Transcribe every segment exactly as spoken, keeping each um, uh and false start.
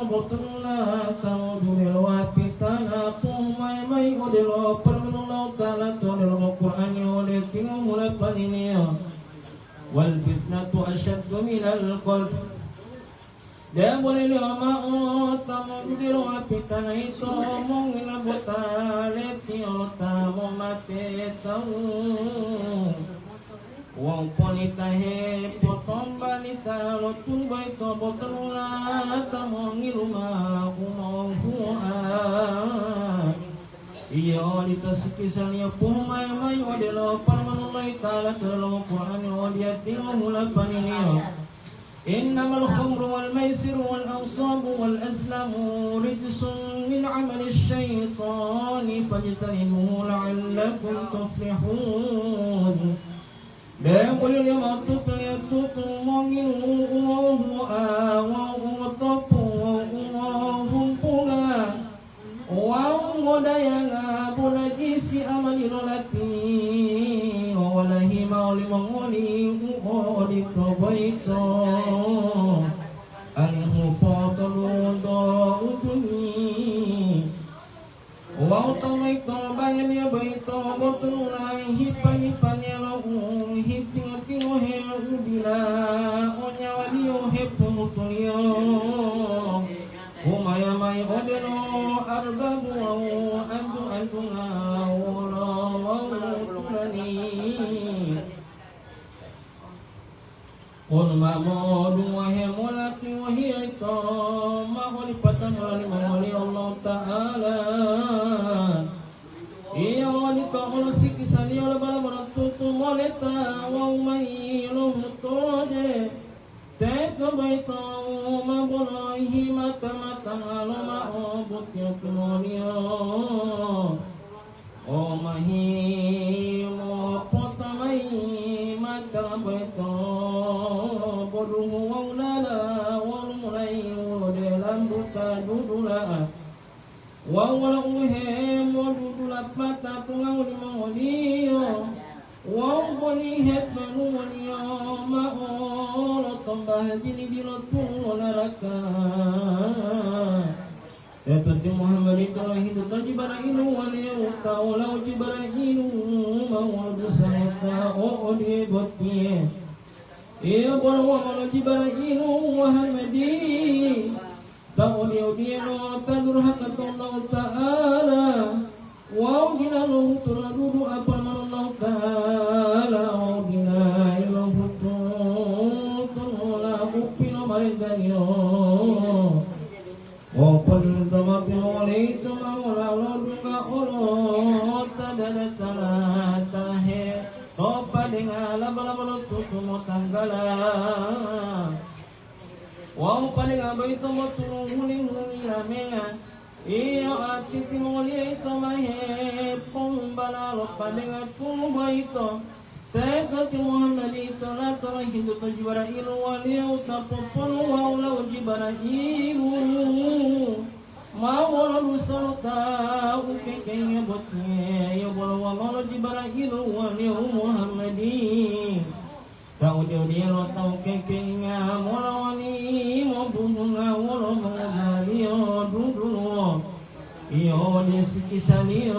Botonula ta modudelo wapitana, pohumayi mayi odelo Parmanu Allahuta'ala to delomo Qur'ani ode tingohula paniniyo. Wal fitnatu asyaddu minal qatl. Debo leliyo mao ta modudelo wapitana ito mongila bota letiyo lo ta momate tawu. Wawu polita hepotombalita lo tuba ito botonula ta mongilu mao u mohuwoa. Iyo odito sikisaliyo pohumayi mayi odelo Parmanu Allahuta'ala to delomo Qur'ani odiye tingohula paniniyo. Innamal khamru wal maisiru wal ansabu wal azlamu rijsun min amali syaitani fajtanibuhu la'allakum tuflihun. Debo leliyo mao tutuliyo tutu mongilu u mohuwoa wawu u motopu wawu u mohumpunga wawu ngodayanga bo najisi amali lo lati, wawu walahi mao limongoli u odito boyito, alihu potolunto utuni. Wawu to boyito bayaliyo boyito botunula hipa-hipaliyo lo u hitingo-tingohe u dila o nyawaliyo hepohutuliyo. Humaya mayi odelo arbabu wawu antu-antunga wolo wawu tulani. Wonu ma mo'odungohe mola tiwohiyo yito ma olipata mola limongoliyo Allahuta'ala. Iyo odito olo sikisaliyo lo bala-bala tutu moleta wawu mayi lo hutode. Teto boyito ma bolohi mata-matanga lomao butiyo tumoniyo. O mahi mopotamayi mata boyito boduhu wawu lala wonu mulayi wode lambuta dudula'a. Wawu wolo uhemodudulapata tungawu limongoliyo wawu boli hepanuwoliyo mao lo tombaha jilidilo tulo naraka. Teto ti Muhammad ito lohintu to Jibra'ilu waliyo tawu lo Jibra'ilu ma wolo dusa mota o odiye botiye. Iyo bolo wamalo Jibra'ilu Muhammadi, ta odiye-odiyelo ta durhaka to Allahuta'ala, wawu dila lohutu lo dudu'a Parmanu Allahuta'ala, wawu dila lohutu to mola u pilomarentaliyo. Wawu polintama timongoli yito ma mola lodungga olo ta dadatala ta hetopadenga laba-laba lo tutu motanggala. Wawu padenga boyito botulu huli-huli lamenga. Iyo, ati timongoliyo yito ma hepohumbala lo padenga tulu boyito. Teto ti Muhammad ito lato lohintu to Jibra'ilu waliyo ta poponu wawu lo Jibra'ilu ma wolo dusa lo ta u kekenge botiye, iyo bolo wamalo Jibra'ilu waliyo Muhammadi. Ta ode-odiyelo tawu kekenga mola wali mobuntunga wolo mongobaliyo duduluwo, iyo ode sikisaliyo.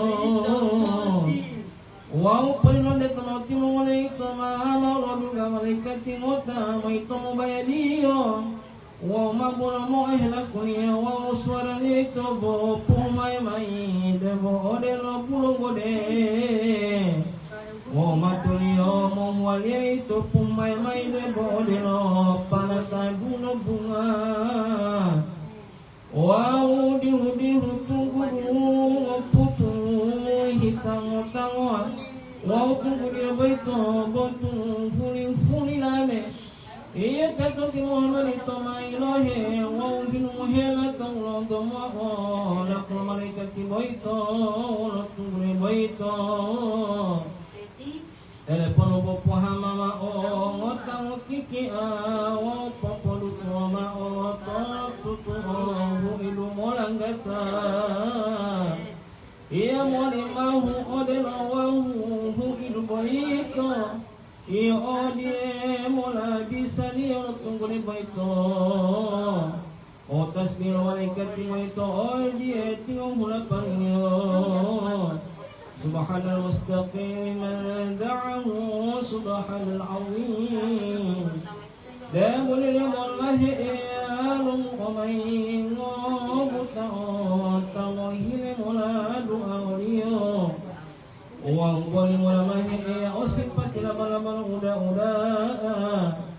Wawu polilonde to moti mongoli to ma lolodungga malaikati ngota moyito mobayadiyo. Wawu ma bolo mo'ohelakuliyo wawu suwaraliyo yito bo pohumayi mayi debo odelo bulonggode. Wawu matuliyo mohuwaliyo yito pohumayi mayi debo odelo palata duno bunga. Wawu dihu-dihu tunggudu ngoputu hitango-tangowa wawu tunggudiyo boyito bo tungguli-huli lame. Iya teto ti Muhammad ito ma yilohe wawu hilumohela to lonto mao laku lo malaikati boyito wolo tungguli boyito. Teleponu popohama mao ngota ngokikia wawu popodutuwo mao to tutuo huidu molanggata. Iya moli mahu odelo wawu huidu boyito. Iyo odiye mola bisaliyo lo tungguli boyito. Oto Tasbih malaikati boyito odiye tingohulapaliyo. Subhanal mustaqim man da'ahu subhanal azim. Debo lele mola he'eya lo mu'omayi ngobuta o ta mohile mola du'a oliyo. Wawu boli mola mahe'eya o sipati laba-laba lo uda-uda'a.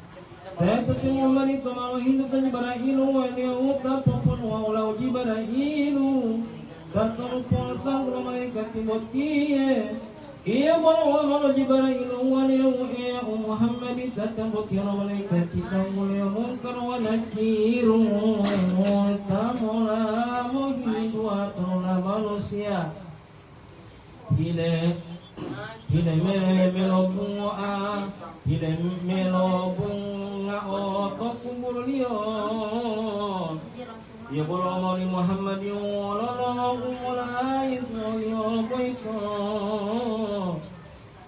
Teto timongoli to ma lohintu to Jibra'ilu waliyo ta poponu wawu lau Jibra'ilu, tatonu pongotanggu lo malaikati botiye. Iya bolo wamalo Jibra'ilu waliyo Eya u Muhammadi, tatambotiyo lo malaikati tangguliyo Mungkar wa Nakiru, ta mola mohintu atonu la manusiya. Hile, hile me-, melo bungo'a, hile melo bunga'o to kumbululiyo. Iya bolo moli Muhammadiyo wololo u molayi moliyo boyito.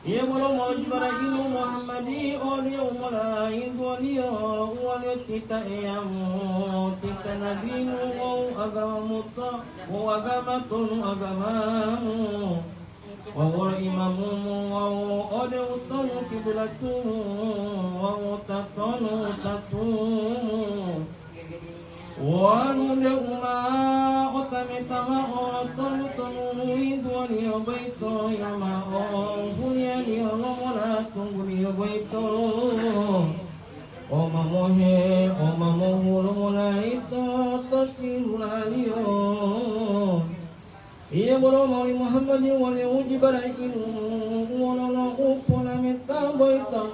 Iya bolo moli Jibra'ilu Muhammadi odiye u molayi boliyo, uwaliyo tita Eyamu, tita Nabimu wawu agamamu to, wawu agama tonu agamamu. Wawu wolo imamumu wawu ode utonu kibulatumu wawu tatonu tatumu. Wonu deu ma otameta mao tonu-tonu yintuwaliyo boyito, yilomao huliyaliyo lo mola tungguliyo boyito. O ma mohe, o ma mohulo mola ito to tihulaliyo. Iya bolo moli Muhammadi waliyo u Jibra'ilu wololo u polameta boyito.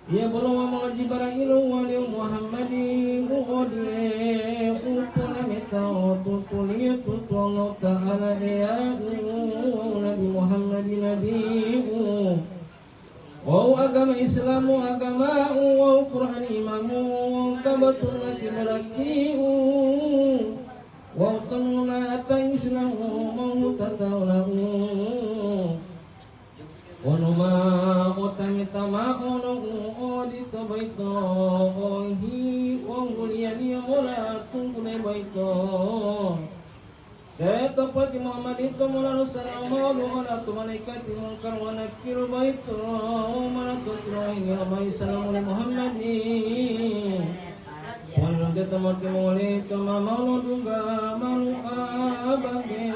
Iya bolo moli Jibra'ilu waliyo Muhammadi u odiye u polameta o tutuliyo tutu Allahuta'ala Eya'u, Nabi Muhammadi Nabi'u. Wawu agama Islamu agama'u, wawu Qur'ani imamu, kabatulati balati'u, wawu tonulata Islamu mongutata olau. Wonu ma otameta mao lo u odito boyito, ohi wongguliyaliyo mola tunggule boyito. Teto poti Muhammad ito mola losalamu mao du'a to malaikati Mungkar wa Nakir boyito, mola to tilohinggiyo mayi salamu li Muhammadi. Wonu lonteto moti mongoli to ma mao lodungga malu'a bangke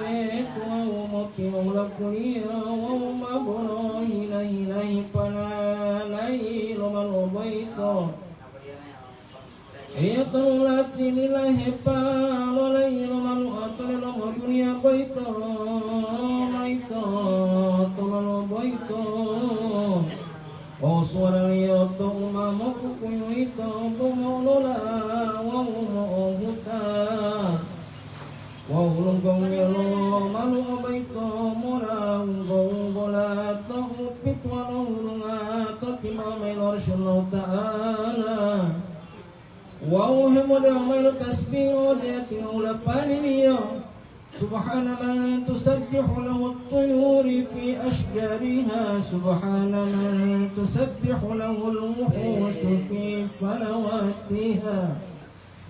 tuwawu motiyohu lakuliyo wawu ma bolo hila-hilahi palalayi lo malu'o boyito. Iya tonu lati lilahepa lolai lo malu'a to delomo duniya boyito, maito to malu'o boyito. Wawu suwaraliyo to u ma mokukuyu yito bo mo'olola wawu mo'ohuta. Wawu longgongiyo lo malu'o boyito mola wunggo-wunggola to u pituwalo hulunga to timbao mayi lo Arasu Allahuta'ala. Wawu hemodewo mayi lo tasbih ode atingohulapaliliyo. Subhana man tusabbihu lahu at-tuyuru fi asyjariha, subhana man tusabbihu lahu al-wuhusyu fi falawatiha.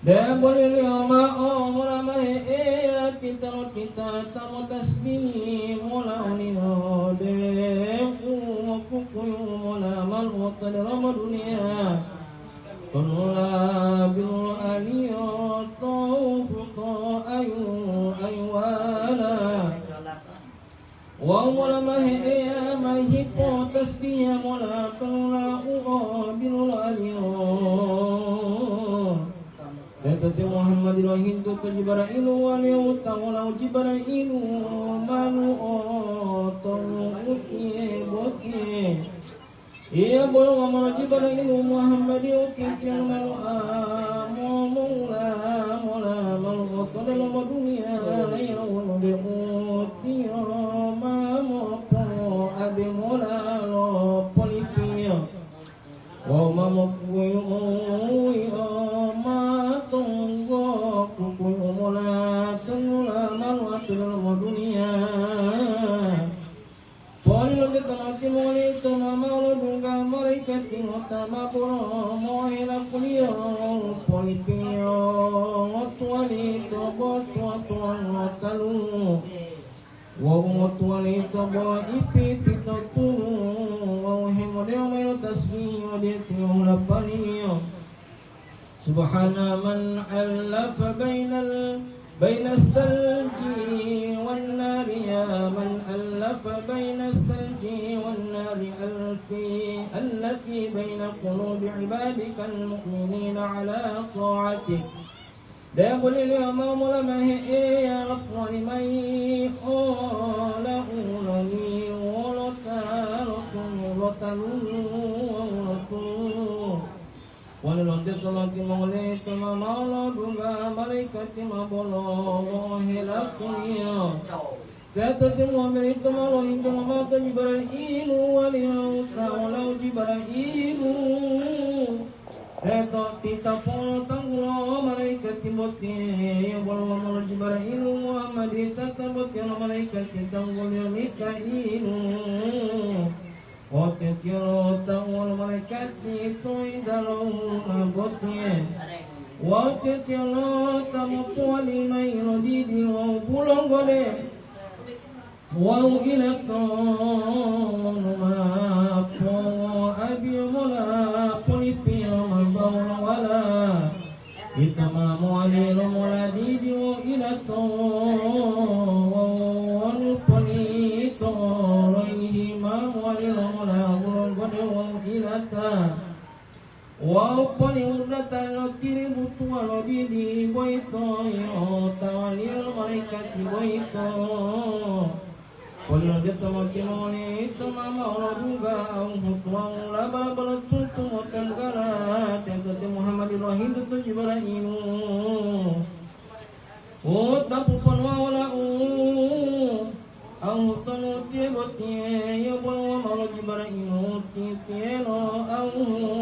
Debo liliyo mao mola mahe'eya titalotita ta motasbihi mola oliyo, de'u mokukuyu mola malu'o to delomo duniya. Tonula biluloaliyo to huto ayu-ayuwala. Wawu mola mahe'eya ma hipotasbiya mola tonula u o biluloaliyo. Teto te Muhammad lohintu to Jibra'ilu waliyo tawu lo Jibra'ilu malu'o tonu utiye botiye. Iya bolo wamolo Jibra'ilu Muhammadiyo titiyo malu'a momula mola malu'o to delomo duniya, iya wonu de'u tiyo ma mopo'ade mola lo politiyo. Wawu ma mokuyu'u yi'o ma tonggo kukuyu'u mola tonula malu'a to delomo duniya. Poli lonteto mati moli to ma mao lodungga malaikati ngota ma bolo mo'ohela kuliyo politiyo ngotuwali Wawu ngotuwalito bo ipi pitotulu wawu hemodewo mayi lo tasbihi ode tilohulapaliliyo. Subhana man allafa bainal, bainal thalji wan nari, ya man allafa bainal thalji wan nari alfi, allati baina qulubi ibadikal mu'minina ala ta'atik. Debo liliyo ma mola mahe Eya lapowali mayi ola uloni wolo ta lotungu lo talunu wawu lotu. Wonu lonteto loti mongoli to ma mao lodungga malaikati ma bolo mo'ohela kuniyo. Teto timongoli to ma lohintu mao to Jibra'ilu waliyo ta olau Jibra'ilu. Teto titapolo tanggulo malaikati botiye, bolo wamolo Jibra'ilu Muhammadi tata botiye lo malaikati tangguliyo Mika'ilu. Otetiyo lo tawu lo malaikati to idalo ma botiye. Otetiyo lo ta motuwali mayi lo didi wawu bulonggode. Wawu ilatonu ma pongoabiyo mola polipiyo ma bawulo wala. Ito ma mowali lomola didi wawu ilato wonu polito loyihi ma mowali lomola bulonggode wawu ilata. Wawu poli wudata lo tiri butuwa lo didi boyito, yio tawaliyo lo malaikati boyito. Poli lonteto motimongoli ito ma mao lodungga auhu tuwawu laba-laba lo tutu motanggala, teto te Muhammadi lohintu to Jibra'ilu. Wutapu ponuwa wolau, auhu tonu tiye botiye, yio bolo wamao lo Jibra'ilu titiyelo auhu